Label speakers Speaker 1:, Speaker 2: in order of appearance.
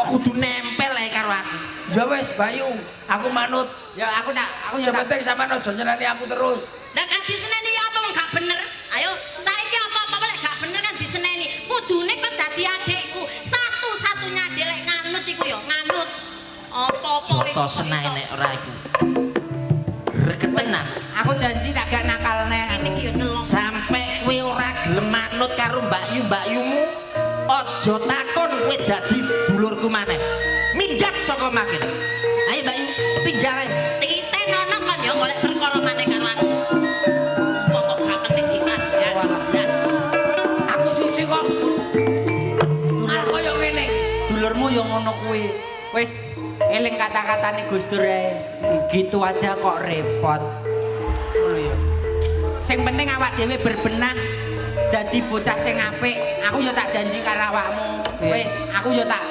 Speaker 1: Kok kudu nempel ae karo aku.
Speaker 2: Ya wis, Bayu, aku manut.
Speaker 3: Ya aku tak aku ya
Speaker 2: Sing
Speaker 3: tak
Speaker 2: penting sampean aja nyeneni aku terus.
Speaker 4: Lah gak diseneni ya apa wong gak bener? Ayo, saiki apa-apa lek gak bener kan diseneni. Kudune kok dadi adikku. Satu-satunya adik lek nganut iku ya nganut. Apa-apa
Speaker 1: Joto senai nek ora iku. Gregeten aku.
Speaker 3: Aku janji tak gak nakal neh.
Speaker 4: Ini iki yo nelong.
Speaker 1: Sampai kowe ora gelem manut karo Mbak Yu Mbak Yumu, aja takon kowe dadi dulurku maneh. Minggat saka makin. Ayo Mbak Yu, tinggal ae.
Speaker 4: Titen ono kon yo golek perkara maneh karo aku. Pokok gak penting dikandani blas.
Speaker 2: Aku susi kok. Malah kaya ngene.
Speaker 3: Dulurmu yo ngono kuwi. Wis eling kata-katane Gus Dur ae. Gitu aja kok repot.
Speaker 2: Ngono ya.
Speaker 3: Sing penting awak dhewe berbenah dadi bocah sing apik. Aku yo tak janji karo awakmu.
Speaker 2: Iya.
Speaker 3: Wis, aku yo tak